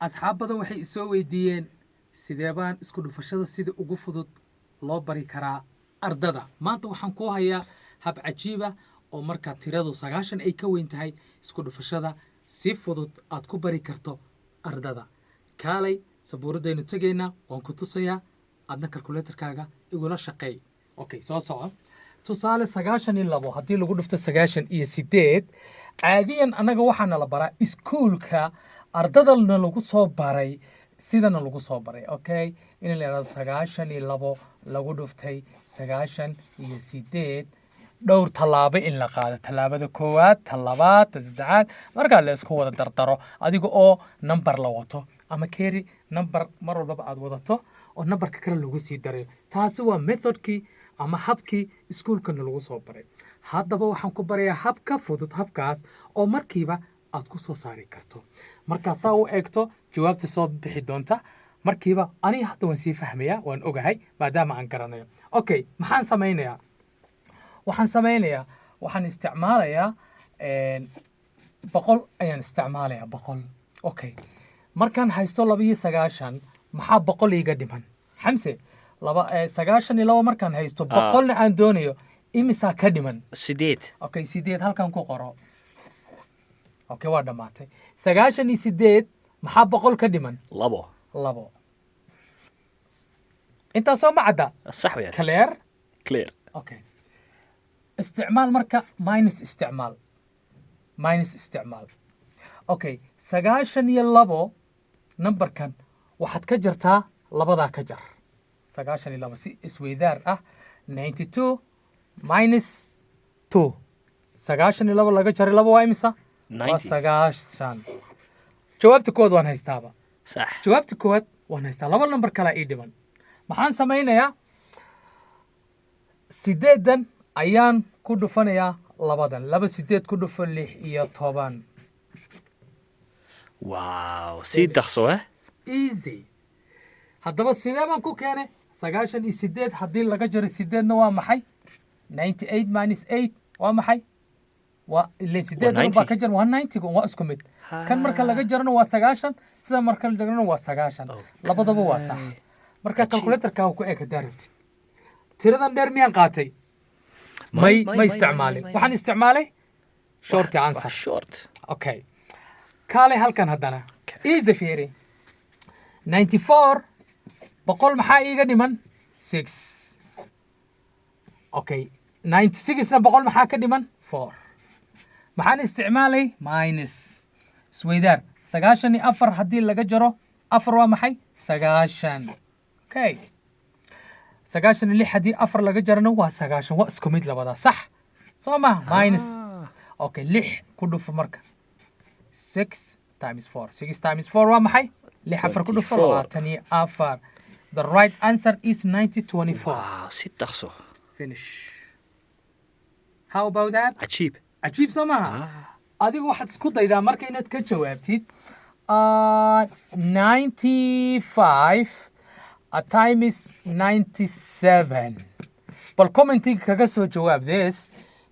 Asxaab badan waxay isoo weydiiyeen, sidee baan isku dhufashada sida ugu fudud loo bari karaa ardada? Maanta waxaan kuu hayaa hab cajiiba oo markaa tiradu 90 ay ka weyn tahay, isku dhufashada si fudud aad ku bari karto ardada. Kaalay, sabuuradaynu tegaynaa, waan ku tusayaa, adna calculatorkaaga igula shaqeey. Okay, soo soco. Tusaale, 92 haddii lagu dhufto 98, caadiyan annaga waxaa nala baraa iskuulka, ardadana lagu soo baray, sidana lagu soo baray, okay, in la yidhahdo 92 lagu dhuftay 98, dhowr tallaabo in la qaado: tallaabada koowaad, ta labaad, ta saddexaad, markaa la isku wada dardaro, adiga oo number la wato ama carry number mar walbaba aad wadato oo numberka kale lagu sii darayo. Taasi waa methodkii ama habkii iskuulkana lagu soo baray. Haddaba waxaan ku barayaa hab ka fudud habkaas oo markiiba aad ku soo saari karto. Markaa saa u eegto jawaabta soo bixi doonta markiiba, aniga hadda waan sii fahmayaa, waan ogahay maadaama aan garanayo. Okay, maxaan samaynayaa? Waxaan samaynayaa, waxaan isticmaalayaa 100 ayaan isticmaalayaa, 100. Okay, markaan haysto 92, maxaa 100 iiga dhiman, Xamse? Laba 92 markaan haysto, 100-na aan doonayo, imisaa ka dhiman? 8. Okay, 8 halkan ku qoro. Okay, waa dhammaatay. 98 maxaa 100 ka dhiman? 2. 2. Intaasoo ma cadda? Sax weeyaan. Clear? Clear. Okay, isticmaal marka minus, isticmaal minus, isticmaal. Okay, 92 numberkan waxaad ka jartaa labadaa, ka jar 92 si isweydaar ah. 92 minus 2, 92 laga jaray 2 waa imisa? Waa 90. 90. Jawaabta koowaad waan haystaaba. Sax. Jawaabta koowaad waan haystaa, laba number kalaa ii dhiman. Maxaan samaynayaa? Sideedan ayaan ku dhufanayaa labadan. Laba sideed ku dhufo, 16. Wow, sii dhaqso eh. Easy. Haddaba sidee baan ku keenay? 98 haddii laga jaro sideedna waa maxay? 98 minus 8 waa maxay? Waa ileen sideed 90. baa ka jar, waa 90. Waa isku mid. Kan marka laga jarana waa 90, sida marka la jarana waa 90. Labadaba waa sax. Marka Cajiib. calculatorka ku eg haddaa rabtid. Tiradan dheer miyaan qaatay? May. May. Ma isticmaalin. Waxaan isticmaalay short answer. Wax short. Okay, kaalay halkan haddana. Easy, fiiri. 94, 100 maxaa iiga dhiman? 6. Okay, 96 na 100 maxaa ka dhiman? 4. Maxaan isticmaalay? Minus, isweydaar. 94 haddii laga jaro 4 waa maxay? 90. Okay, 96 haddii 4 laga jarana waa 90. Waa isku mid labadaa, sax soo maha? Minus. Okay, 6 ku dhufo marka. 6 times 4, 6 times 4 waa maxay? 6 4 ku dhufo. 24. 24. The right answer is 90 24. Wow, si dhaqso. Finish. How about that? Cajiib. Cajiib soo maaha? Adigu waxaad isku daydaa marka inaad ka jawaabtid 95 times 97. Bal commentiga kaga soo jawaab this,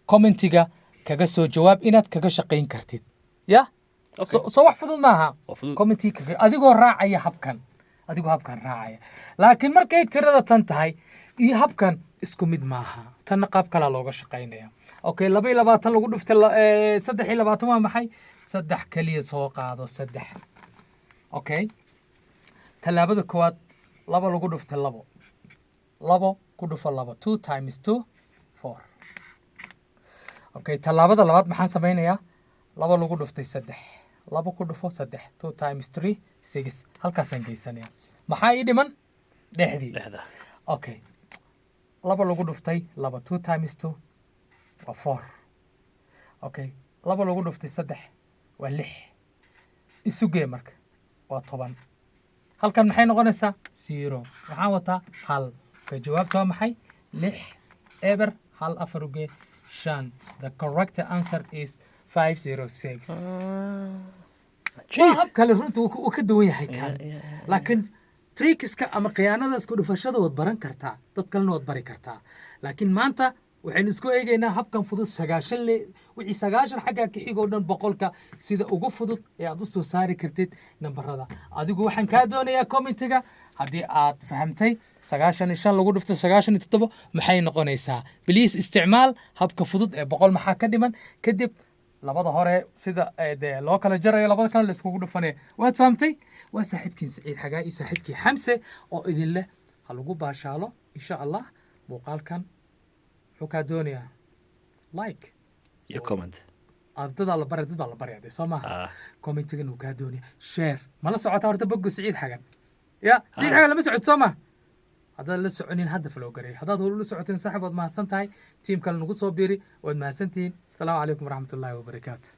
commentiga kaga soo jawaab inaad kaga shaqayn kartid ya. So wax fudud maaha? Waa fudud. Commentiga kaga, adigoo raacaya habkan, adigoo habkan raacaya. Laakiin markay tirada tan tahay iyo habkan isku mid maaha, tanna qaab kalaa looga shaqaynaya. Okay, 22 lagu dhuftay 23 waa maxay? Saddex keliya soo qaado, saddex. Okay, tallaabada koowaad, laba lagu dhuftay labo, labo ku dhufo labo, two times two, four. Okay, tallaabada labaad maxaan samaynayaa? Laba lagu dhuftay saddex, labo ku dhufo saddex, two times three, six. Halkaasaan geysanaya. Maxaa ii dhiman? Dhexdii. Dhexda. Okay, laba lagu dhuftay laba, two times two waa four. Okay, laba lagu dhuftay saddex waa lix. Isu gee marka, waa 10. Halkan maxay noqonaysaa? Zero. Waxaan wataa hal. Okay, jawaabta waa maxay? Lix eber hal, afar uge, shan. The correct answer is 506. Waa hab kale runta, uu ka duwan yahay kan, laakiin trickiska ama khiyaanada isku dhufashada waad baran kartaa, dad kalena waad bari kartaa, laakiin maanta Waxaynu isku eegaynaa habkan fudud, 90 le wixii 90 xaggaa ka xigoo dhan 100-ka, sida ugu fudud ee aad u soo saari kartid nambarada. Adigu waxaan kaa doonayaa commentiga, haddii aad fahamtay, 95 lagu dhufto 97 maxay noqonaysaa? Please isticmaal habka fudud ee 100 maxaa ka dhiman, kadib labada hore sida dee loo kala jarayo, labada kale la iskugu dhufanaya. Waad fahamtay? Waa saaxiibkiin Saciid Xagaa iyo saaxiibkii Xamse oo idin leh ha lagu baashaalo, insha Allah. Muuqaalkan muxuu kaa doonayaa? Like Iyo comment. Ardadaa la baraya, dad baa la baraya dee, soo maaha? Ah. Commentigan uu kaa doonaya, share. Mala socota horta boggo Saciid Xagan? Ya Saciid Xagan lama socod, soo ma? Haddaad la soconin, hadda follow gareey. Haddaad hore ula socotin, saaxib, waad mahadsan tahay. Tiim kale nagu soo biiri. Waad mahadsantihiin. Asalaamu calaykum waraxmatullaahi wabarakaatu.